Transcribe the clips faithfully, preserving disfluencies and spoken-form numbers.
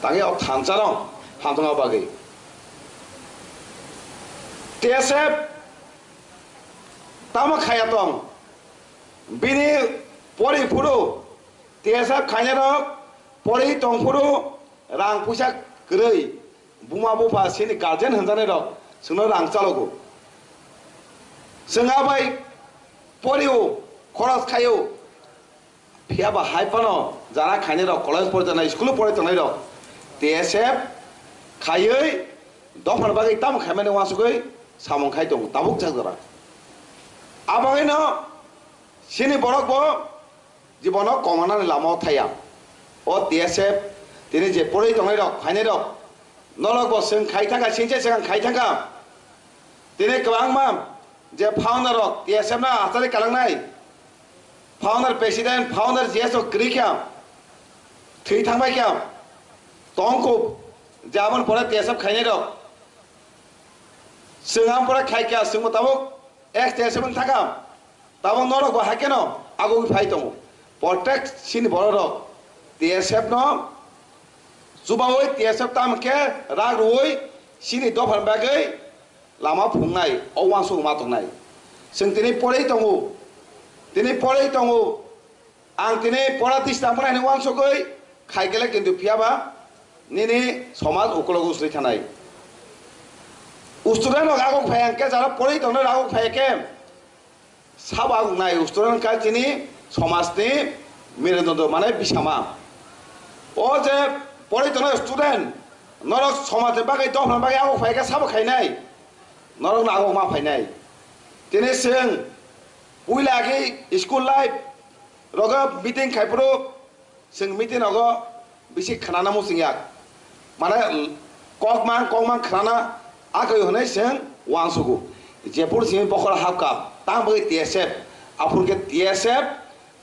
Tangwi o thansa rok hamjakma bagwi. T S F tamo khaya tong? Bini pori phuru T S F khainai rok pori tong phuru rang puisa kwrwi buma bupha sini guardian hwnjanai rok chwngno rang chalogo. Chwng abai porio, khoros khaio. Phiya ba hai phano jara khainai rok, college pori tongnai, school pori tongnai rok T S F khaiwi dophani bagwi tamo khaimani uansugwi samung khai tongo tabuk jak jora. Abagwino chini borok bo jibono komanani lama o thaya. O T S F tini je pori tongnai rok, phainai rok, norok bo chwng khai thangkha, singcha swkang khai thangkha. Tini kwbangma je founder rok T S F no achari kalangnai, founder, president, founder G S rok kwrwi kha, thwi thangbai kha, tongkuk je aboni pore T S F khainai rok. Chwng ang pore khai kha, chwngbo tabuk ex T S F wng thangkha, tabuk norok bo hai kheno agugwi phai tongo. Protect chini borok rok T S F no chubaui T S F tamo khe rak rwui chini dophani bagwi lama phunuknai, o uansuk ma tongnai. Chwng tini porwi tongo, tini porwi tongo. Ang tini pora tista mwnai hwnwi uansugwi khai kele kintu phiya ba nini somaj ukolog usri thanai. Student rok agok phai ang khe jara porwi tongnai rok agok phai khe sabo agok nai student ka chini somaj ni merudondo mane bisama. O je porwi tongnai student norok somaj ni bagwi dophani bagwi agok phai khe sabo khainai norok no agok ma phainai. Tini chwng puila agi school life rogo meeting khai phuru chwng meeting rogo bisi khwnana muchung yak. Mane kok mang kok mang khwnana agwi hwnwi chwng uansugo. Jephuru simi bokhora hapkha tang bagwi T S F, aphuru khe T S F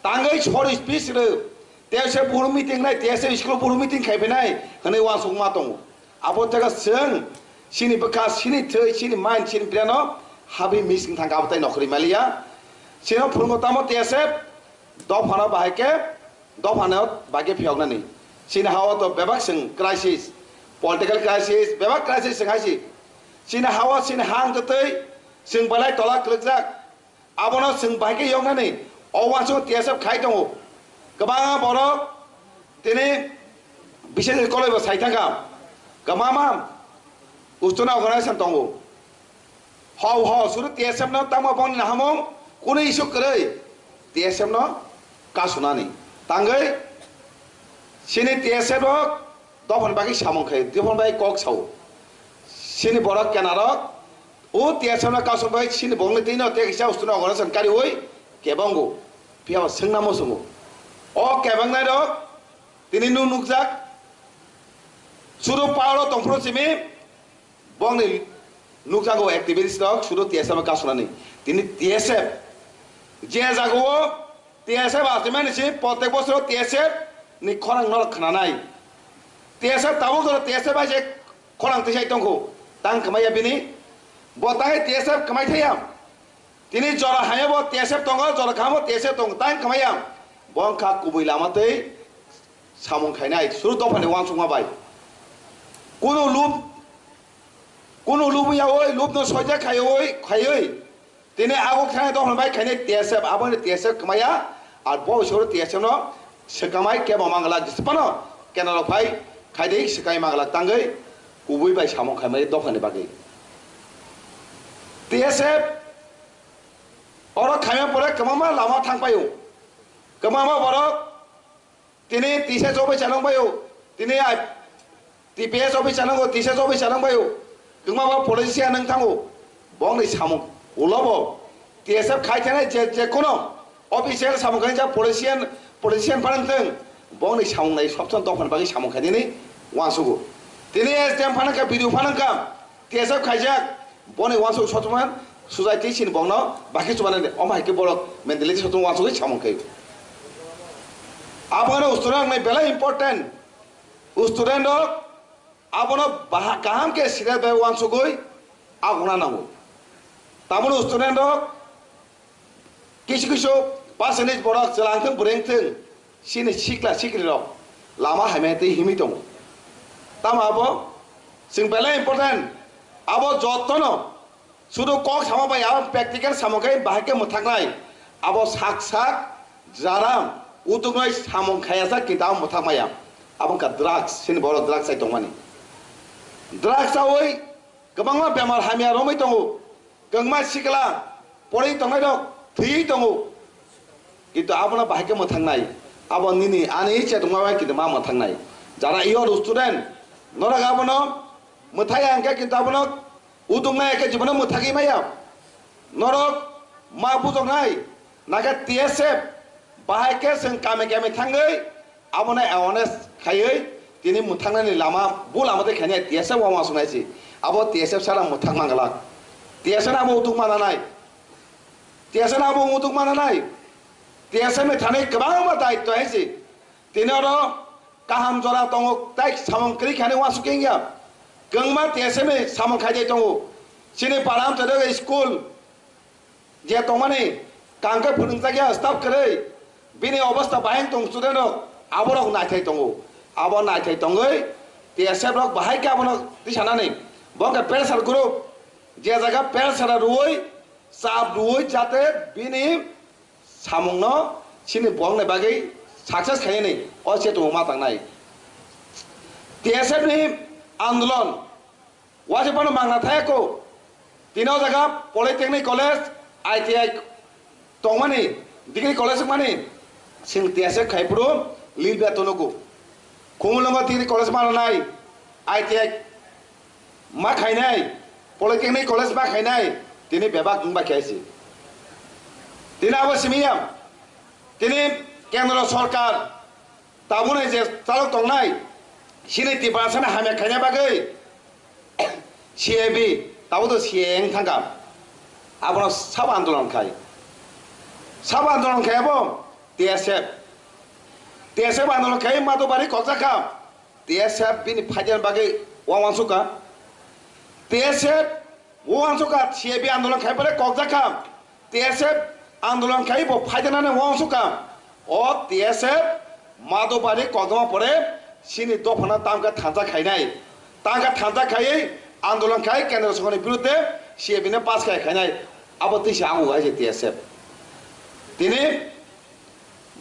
tangwi sori speech rw, T S F buhuru meeting nai, T S F school buhuru meeting khai phainai hwnwi uansukma tongo. Abo jaga chwng chini bwkha, chini thwi, chini mind, chini brain no habwi mix wng thangkha, abo tai nokhorwi maliya. Chini phwrwngo tamo T S F dophano bahai khe dophano bagwi phiyoknani. Chini hao to bebak chwng crisis, political crisis, bebak crisis chwng hai si. Chini hao chini hang twtwi chwng belai tola kwlwkjak. Abono chwng bai khe yoknani o uansuk T S F khai tongo. Kwbangma borok tini bising koloi bo sai thangkha. Kwbangma ustuna organization tongo. Hau hau suru T S F no tamo boni nahamung kunu issue kwrwi T S F no kasunani. Tangwi chini T S F rok dophani bagwi samung khai, dophani bagwi kok sao. Chini borok kenarok O T S F no kausuk bai chini bongni twi no tei kisa ustu no organization kariui kebongo. Phiya bo swngna muchungo. O kebengnai rok tini nuk nukjak. Suru power o tongphuru simi bongni nukjago activist rok suru T S F no kasunani. Tini T S F je jago o T S F achimani si protek bosoro T S F ni khorang norok khwnanai. T S F tabuk jora T S F bai se khorang tisai tongkho. Tang kwmaiya bini. Bo tai T S F kwmai thaya. Tini jora hamya bo T S F tongo, jora kaham bo T S F tongo. Tang kwmaiya. Bo wngkha kubui lama tei samung khainai. Suru dophani uansukma bai. Kunu lub, kunu lubwi yaui, lubno soijak khaiui, khaiui. Tini abo khe dophani bai khainai T S F, abo ni T S F kwmaiya, ar bo bisoro T S F no swkamai kebo manglak jisipano kenaro phai khaidi swkai manglak tangwi kubui bai samung khaimani dophani bagwi. T S F oro khaima pore kwbangma lama thangpaio, kwbangma borok Tini T S S office chanang baio, tini ai T P S office chanango, T S S office chanang baio. Kwma ba politician nang thango. Bongni samung ulo bo T S F khai thani je, je kono official samung khai ja politician, politician phanang thang. Bongni samung nai sopson dophani bagwi samung khai nini wansugo. Tini S D M phanang kha, B D O phanang kha. T S F khaijak, boni uansuk sochomani sujaiti sini bongno bakhe chubanani, omo hai khe borok mentality sochomani uansugwi samung khaio. Abono student rokni belai important. Student rok abono baha-, kaham khe serious bai uansugwi aguna nango. Tamoni student rok Kisu kisu percentage borok chwla wngthung, bwrwi wngthung, chini sikla siklirok lama hamya tei himwi tongo. Tamo abo? Chwng belai important. Abo jotono sudu kok sama bai abo practical samung khe bahai khe mwthaknai. Abo sak sak jaram utuknai samung khayasa kintu abo mwthak maya. Abo wngkha drugs, chini borok drugs chai tongmani. Drugs chawi kwbangma bemar hamya romwi tongo. Kwbangma sikla porwi tongnai rok thwi tongo. Kintu abono bahai khe mwthaknai. Abo nini ani chetongma bai kintu ma mwthaknai. Jara yo student, norok abono mwthai ang khe kintu abono utuknai khe jibono mwthagwi maya. Norok ma bujoknai, nake T S F bahai khe chwng kami kami thangwi abono awareness khaiwi tini mwthaknani lama, bo lama tei khainai T S F uansuknai si. Abo T S F sara mwthak manglak. T S F abo utuk mananai. T S F abo utuk mananai. T S F ni thani kwbangma daityo hai si. Tini oro kaham jora tongo, tai samung kwrwi khani uansuk wngya. Kwbangma T S F ni samung khaijai tongo. Chini para amchai school je tongmani kangkhe phwrwngjakya staff kwrwi, bini obostha bahai tong student rok, aborok naithai tongo. Abo naithai tongwi T S F rok bahai khe abono tisanani. Bo khe pressure group, je jaga pressure rwui, chap rwui jate bini samungno chini borokni bagwi success khainani o chetongma tangnai. T S F ni andolon waisa phano mangna thayako. Tini o jaga Polytechnic College, I T I tongmani, degree college wngmani, chwng T S F khai phuru lil beto nugo. Khumulwngo degree college mananai, I T I ma khainai, Polytechnic College ma khainai, tini bebak wngba khe si. Tini abo simi ya, tini Kendra Sorkar tabukni je chalok tongnai, chini Tiprasani hamya khaina bagwi C A B, tabuk to C A A wng thangkha. Abono sabo andolon khai. Sabo andolon khai abo T S F. T S F andolon khai Madhubari kokjakha. T S F bini phaijani bagwi uansukha. T S F uansukha, C A B andolon khai pore kokjakha. T S F andolon khai bo phaijanani uansukha. O T S F Madhubari kokjama pore chini dophano tamkhe thansa khainai. Tamkhe thansa khaiwi andolon khai Kendra Sorkarni birudde C A B no pass khai khainai. Abo tisa ang uaise T S F. Tini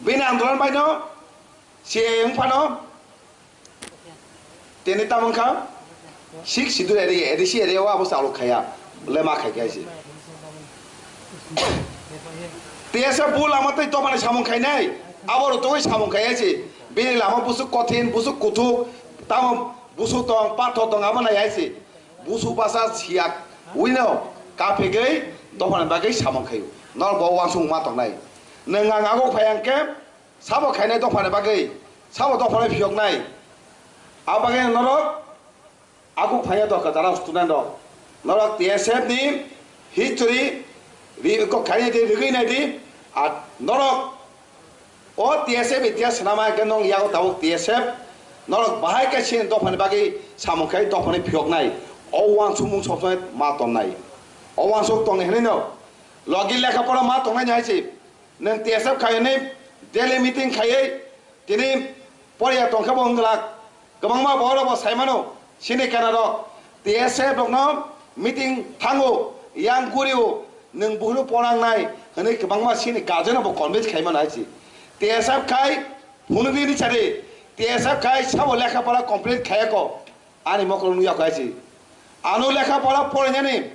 bini andolon baino C A A wng phano tini tamo wngkha six schedule area, A D C area o abo chalo khaya, le ma khai khai se. T S F bo lama tei dophani samung khainai, abo rok tongwi samung khai se. Bini lama busuk kothin, busuk kuthuk, tamo busuk tong, pathor tong, abo nai hai se. Busuk basa siyak wino kaphegwi dophani bagwi samung khaio. Nor bo uansuk ma tongnai. Nwng ang agok phai ang khe, sabo khainai dophani bagwi, sabo dophani phiyoknai. Abo bagwi norok aguk phaiya dorkar jara student rok. Norok T S F ni history ri-, kok khainai di, rigwi nai di. Ar norok o T S F itihas swnama khe nong yago tabuk T S F. Norok bahai khe chini dophani bagwi samung khai dophani phiyoknai. O uansukmung soknai ma tongnai. O uansuk tongnai hinwi no logi lekha pora ma tongnai ni hai se. Nwng T S F khai hwnwi daily meeting khaiwi tini poriya tongkhe bo wng glak. Kwbangma borok bo sai mano, chini kenarok T S F rokno meeting thango, yang gurio, nwng buhuru ponang nai hwnwi kwbangma chini guardian bo convince khai mano hai se. T S F khai phunugwi ni sari, T S F khai sabo lekha pora complete khayako. Ani mokol nukya kho hai se. Ano lekha pora porinani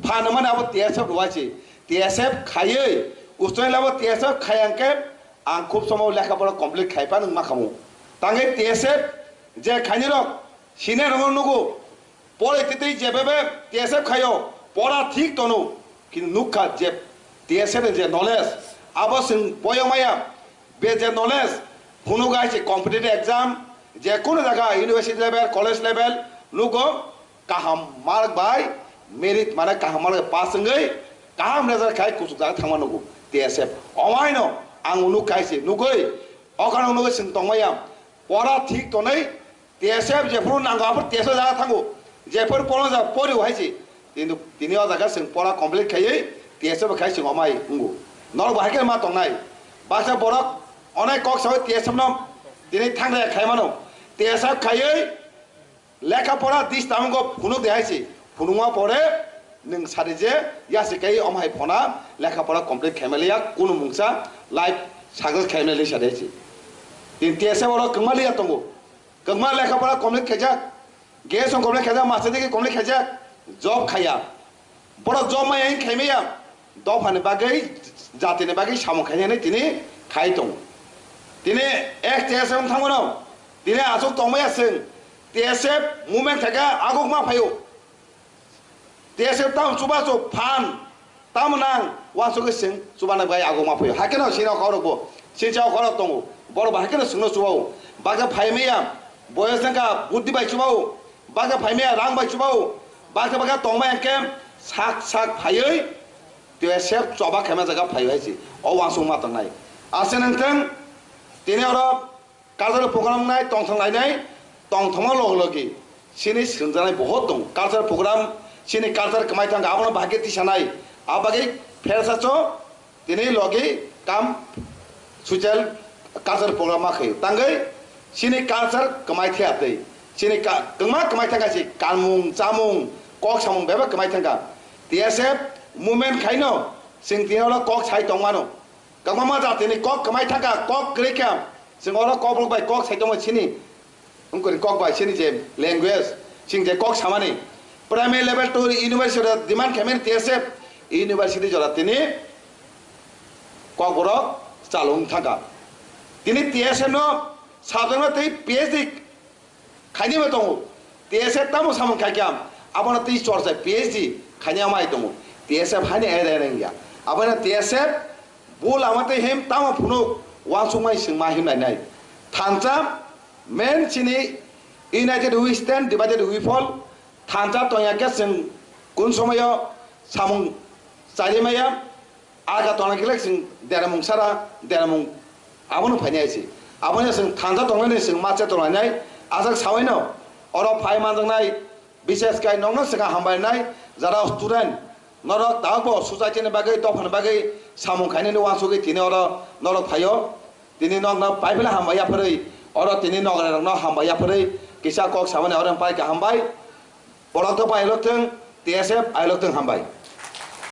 phan mani abo T S F rwai se. T S F khaiwi, ustonwi labo T S F khayang khe ang khub somo lekha pora complete khai pa nung ma khamu. Tangwi T S F je khaini rok, senior rok nugo, pore titwi jebebe T S F khayo, pora thik tono, kintu nukha je T S F ni je knowledge, abo chwng boyong maya. Be je knowledge, phunuk hai se competitive exam, je kono jaga university level, college level, nugo kaham mark bai merit mane kaham mark pass wngwi kaham result khai kuchuk jaga thangma nugo T S F. Omaino ang nuk khai se nugwi, okano nugwi chwng tongmaya. Pora thik tonwi T S F jephuru nango aphuru T S F jaga thango, jephuru poro jaga pori hai se. Kintu tini o jaga chwng pora complete khaiwi T S F khai chwng omai wngo. Norok bo hai khe ma tongnai. Baksa borok onai kok sawi T S F no tini thangre khai mano. T S F khaiwi Lekha pora dis tamungo phunuk de hai si. Phunukma pore nwng sadi je yasi kai om hai phona lekha pora complete khaimaliya kunu mungsa life success khaimali sadi hai si. Tin T S F oro kwmaliya tongo. Kwma lekha pora complete khaijak. Gas on complete khaijak, master degree complete khaijak. Job khaya. Borok job maya wng khaimaya, dophani bagwi, jatini bagwi samung khainani tini khai tongo. Tini ek T S F wng thangmano, tini aswk tongmaya chwng T S F movement khaikha aguk ma phaio. T S F tamo chubachu phan, tamo nang, uansugwi chwng chubana bai aguk ma phaio. Haikhe no sini o khorokbo, sini o khorok tongo, borok bo haikhe no chwngno chubao. Bagwi phaimaya, boyos wngkha, buddhi bai chubao. Bagwi phaimaya rang bai chubao, bagwi bagwi tongmaya khe sak sak phaiwi T S F choba khaima jaga phaiwi hai si o uansukma tongnai. Ase nangthang tini oro cultural program nai tongthang lainai, tongthangma log logi sini swrwngjaknai bohot tongo. Cultural program sini culture kwmai thangkha abono bahai khe tisanai, abagwi phersa cho Tini logi kam social culture program ma khaio. Tangwi chini culture kwmai thaya tei chini ka-, kwma kwmai thangkha si kanmung, chamung, kok samung bebak kwmai thangkha. T S F movement khaino chwng tini oro kok sai tongmano. Kwbangma jatini kok kwmai thangkha, kok kwrwi kha chwng oro kok bai kok sai tongmani chini. Wngkori kok bai chini je language, chini je kok samani, primary level to university demand khaimani T S F, university jora tini kokborok chalung thangkha. Tini T S F no sabjak no tei P H D khainai bo tongo. T S F tamo samung khaikha, abono tei chorcha P H D khainai amai tongo. T S F haini ere ere wngya. Abono T S F bo lama tei hem tamo phunuk uansukmai chwng ma himlai nai. Thansa men chini United we stand, divided we fall. Thansa tongya khe chwng kun somoyo samung chari maya. Aga tongna khe chwng deramung sara, deramung abono phainai se. Abono chwng thansa tongnani chwng ma che tongnai. Ajak sawaino oro phai manjaknai. Bises kai nokno swkang hambai nai, jara student norok tabukbo society ni bagwi, dophani bagwi samung khainani uansugwi tini oro norok phaio. Tini nokno paipila hambai yapharwi, oro tini nograi rokno hambai yapharwi kisa kok samani oro paikha hambai. Borok to pailok thung, T S F ailok thung hambai.